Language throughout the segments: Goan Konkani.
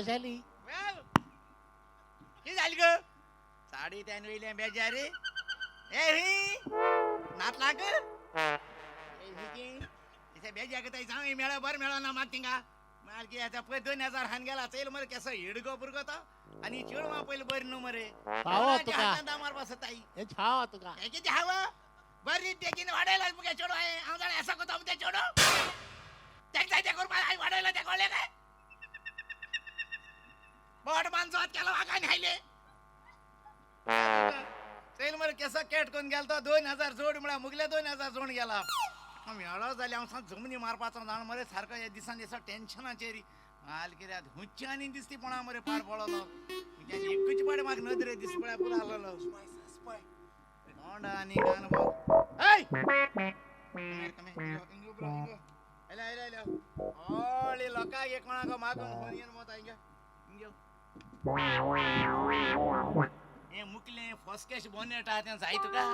जाली. कितें जालें गो? साडी त्यान वयलें बेजारी. ए ही नातलाक इथे बेजा करता जावं मेळो बरें मेळो ना म्हाका थिंगा. मागीर आतां पळय 2000 हान गेला चयल मरे केसो हिडगो बुरगो तो आनी चेडवां पयलीं बरी न्हू मरे. पावो तुका. मारपा सोदता. हे छाव तुका. हें कितें हांव बरी बेगीन वाडयला मुगे चेडो हांवें. हांव जाणा एसो करता तें चेडो तेका जाय तें करपा हांवें वाडयला तें कळ्ळें काय? बोट मानसो केलो म्हाका आयले. चयल मरे केसो केट करून गेलो तो 2000 जोड म्हळ्यार मुगले 2000 जोड गेला. मेळो जाल्यार हांव सांग जमनी मारपाचो जाण मरे सारको ह्या दिसान दिसा टेन्शनाचेर हाल कित्याक हुंची आनी दिसती पणा मरे पाड पडलो. एकूच पाड म्हाका नदरे दिस पळय पुरो आसलेलो तोंड आनी कान. होळी लोकांक एक कोणाक मागून फोन घेवन वता हिंगा. हें मुकलें फर्स्ट बोनेट आहा तें जाय तुका.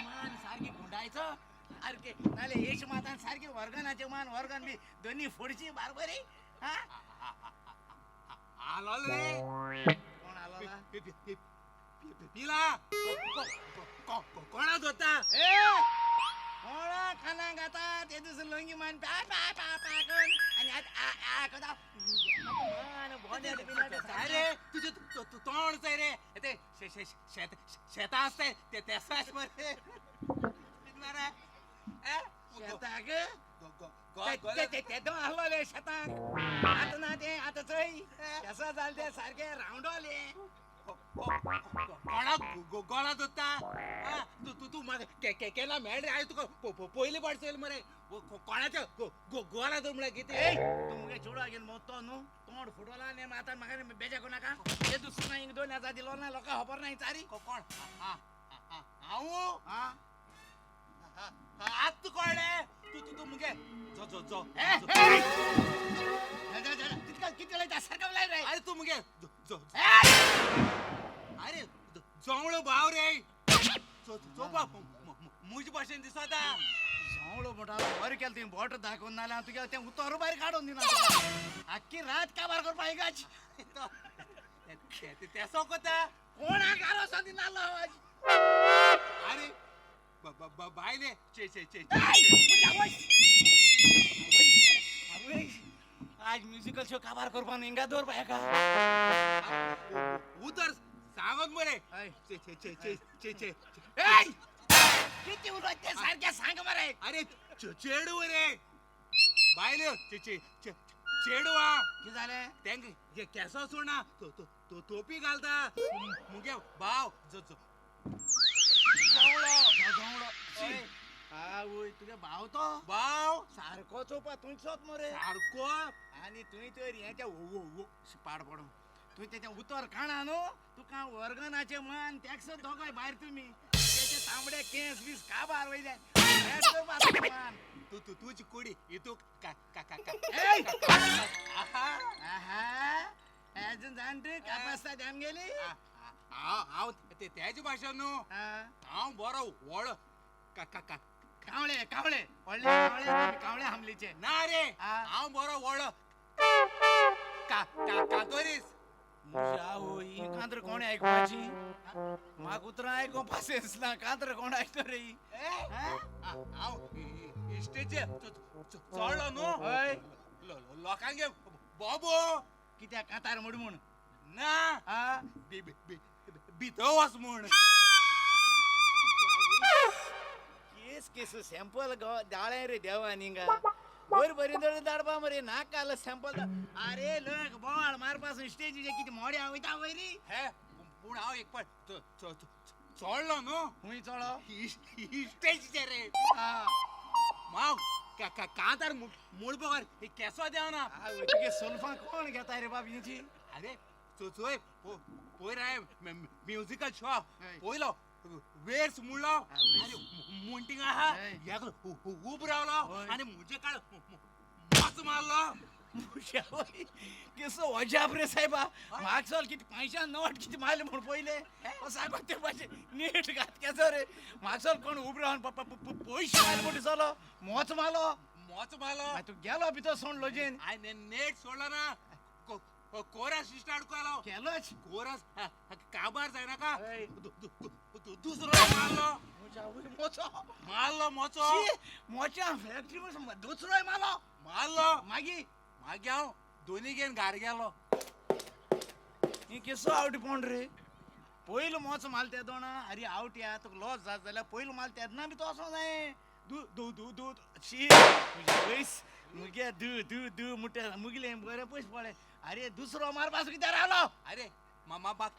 मान सारकी गुंडायचो सारके नाल्यार येश मातान सारके वर्गनाचे मान वर्गन बी दोनी फोडची बारबरी. आलो रे. कोण आलो? पिला कोणा धोता? ए कोणा खाना खाता ते दुसरं लंगी मान पा पा पा पा करून आणि आ आ करता. मान बोनेट बिनेट रे तुझे तोंड चोय रे ते शेतां आसताय ते तेसाच मरे. शेताक तेदो आसलोले शेताक आतां ना तें आतां चोय केसो जालें तें सारकें रावंडोलें. कोणाक गोळा दोता तूं तूं म्हाका केन्ना मेळ्ळें हांवें तुका पयले पाट चोयलें मरे. कोणाच्या गोळा दवर म्हळ्यार कितें? तूं मुगे चेडवा घेवन भोंवतो न्हू तोंड फुटोला आनी आतां म्हाका बेजा करूं नाका. ते दुसरो ना हिंगा 2000 दिलो ना लोकांक खबर ना चारी. कोण हांव? आतां कळ्ळें तूं तूं मुगे जो जो जो. कितले सारको रे. अरे तूं मुगे जो. अरे जोवळो भाव रे चोवपा म्हजे भाशेन दिसता. जोवळो म्हणटा बरें केलें तुवें बोट दाखोवन नाल्यार तुगे तें उतर भायर काडून दिना. आख्खी रात काबार करपा हिंगाच. तेसो कोता कोणाक आरो दिना आवाज. अरे बायले चे चे चे. आज म्युजिकल शो काबार करपा न्हू हिंगा दवर हेका. उतर सांगत मरे. चे चे चे चे चे. किती उलयत तें सारकें सांग मरे. अरे चेडू रे बायले चे चे चेडवा. कितें जालें? तेंका केसो सोडना तोपी घालता मुगे भाव जो जोवळो जोवळो. आवय तुगे भाव तो भाव सारको चोवपा तुंयचोच मरे सारको. आनी तुवें तर हें तें पाड पडूं तुवें तेचें उतर काणा न्हू तुका वर्गनाचें मान टॅक्स दोगांय भायर तुमी तेचे तांबडे केंस बीस काबार वयल्यान मान. तूं तूं तुजी कुडी हितूक अजून जाण तूं कापासता आमगेली. हांव तेजे भाशेन न्हू हांव बरो व्हड कावळे कावळे व्हडले कावळे कावळे हमलीचे ना रे. हांव बरो व्हड कातोरीस. ही कांत्र कोण आयकुपाची? म्हाका उतरां आयकूंक पासियेंस ना. कांत्र कोण आयकता रे? हांव इश्टेचेर चडलो न्हू हय लोकांगे बोबो कित्याक कांतार मोड म्हूण ना भितर वच म्हूण. केस केस सॅम्पल दाळें रे देवा हिंगा बरी बरी दळ धाडपा मरे नाकाल सॅम्पल. अरे लोक बोवाळ मारपासून स्टेजीचे कितें मोड्या वयता वयरी. हे पूण हांव एक पाट चडलो न्हू. खंय चडलो? स्टेजीचेर रे. हांव कांतार मूळ बगर केसो देवना. तुगे सोल्फां कोण घेता रे बाब हिंची? अरे चोय पयर हांवें म्युजिकल शो पयलो वेर्स म्हणलो आनी मुंटिंग आहा उब रावलो आनी म्हजे काळ मोच मारलो. केसो अजाप रे सायबा. म्हाका चल कितें पयशान नोट कितें मारले म्हूण पयले सांगो ते भाशेन नीट घात केसो रे. म्हाका चल कोण उब रावन पयशे मारले म्हूण दिसलो मोच मारलो. मोच मारलो. तूं गेलो भितर सोड लजेन. हांवें नेट सोडलो ना. कोरस स्टार्ट केलो. केलोच. कोरस काबार जायनाका. हय. दुसरो मारलो. मोचो. मारलो मोचो. मोच्या फॅक्टरी दुसरोय मारलो. मारलो. मागीर? मागीर हांव दोनी घेवन घार गेलो. ही केसो आवटी पोंड रे, पयलो मोच माल तेदोणा. अरे आवट्या, तुका लॉस जात जाल्यार पयलो माल तेन्ना बी तो वचोंक जाय. दू दू दू दू, शी म्हजे पयस मुगे दू दू दू मुट्टे मुगले बरें पयस पळय. अरे दुसरो मारपाचो कित्याक रावलो? अरे मामा बाक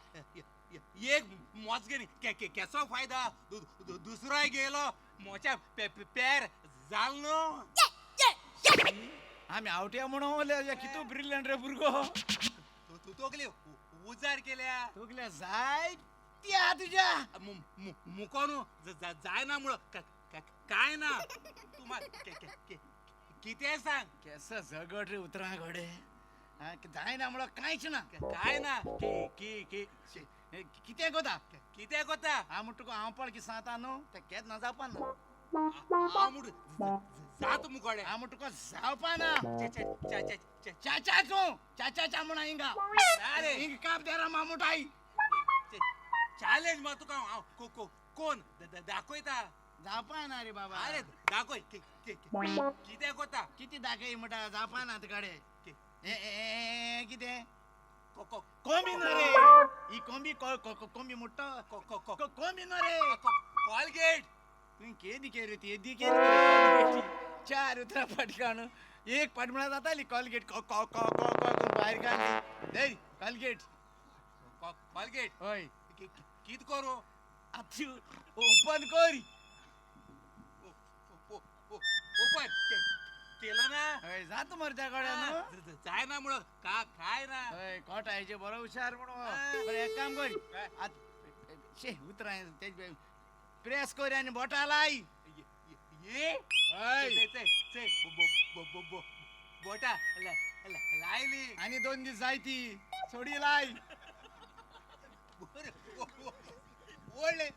एक मोच घेवन केसो फायदा? दुसरोय गेलो मोच्या पेर जाल न्हू. आमी आवट्या म्हणून कितू ब्रिलियंट रे भुरगो. तूं तकली उजार केल्या. तुगल्या जाय त्या तुज्या मुको न्हू जायना मुळो काय ना. तूं कितें सांग. केस झगड रे उतरां घडे जायना म्हणून कांयच ना. काय ना. की की की कितें कोता? कितें कोता? हांव म्हणटा तुका, हांव पळ कितें सांगता न्हू तें केन्ना जावपा ना. हांव म्हूण जात मुकोडे. हांव म्हणटा तुका जावपा ना. चा. चाचा तूं चाचा चा म्हणा हिंगा. अरे. हिंग काप देरा मामुटाई. चॅलेंज मा तुका हांव कोण दाखयता. जावपा ना रे बाबा. अरे दाखय कितें कोता. कितें दाखय म्हणटा? जावपा ना तुकडे. ए कितें कोंबी न्हू रे ही कोंबी, कोंबी मुट्टो कोंबी न्हू रे. कॉलगेट. तुवें केदी केली ती येदी केली. चार उतरां फाटी काडून एक पाट म्हळ्यार जाताली कॉलगेट. कॉ कॉ कॉ कॉ करून भायर काडली. धर कॉलगेट. कॉलगेट. हय. कित करूं? आतां ओपन कर. ओपन केलं ना. हय, जाता मरे त्या कडेन न्हू. जायना म्हणून काय ना. हय, कोटायचे बरो हुशार म्हणून. बरें, एक काम कर आतां. शे उतरां तेज प्रेस कर आनी बोटां लाय. ये. हय. बोटा लायली. आनी 2 दीस जाय ती सोडी लाय. ओडले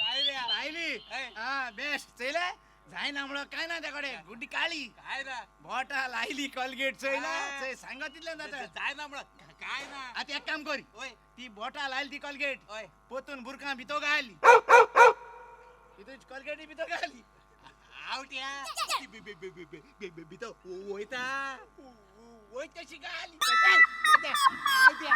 लायल्या. लायली. हा बेस्ट चोयलें, जायना म्हणून काय ना त्या कडेन गुड्डी काळी. काय ना. बोटां लायली कॉलगेट चोयला, चोय सांगत तितलें जाता. जायना म्हणून काय ना. आतां एक काम कर, ती बोटां लायली ती कॉलगेट पोतून बुरकां भितर घाल. तितून कॉलगेटी भितर घाली. आवट्या भितर वयता. वय तशी घाली. आवट्या.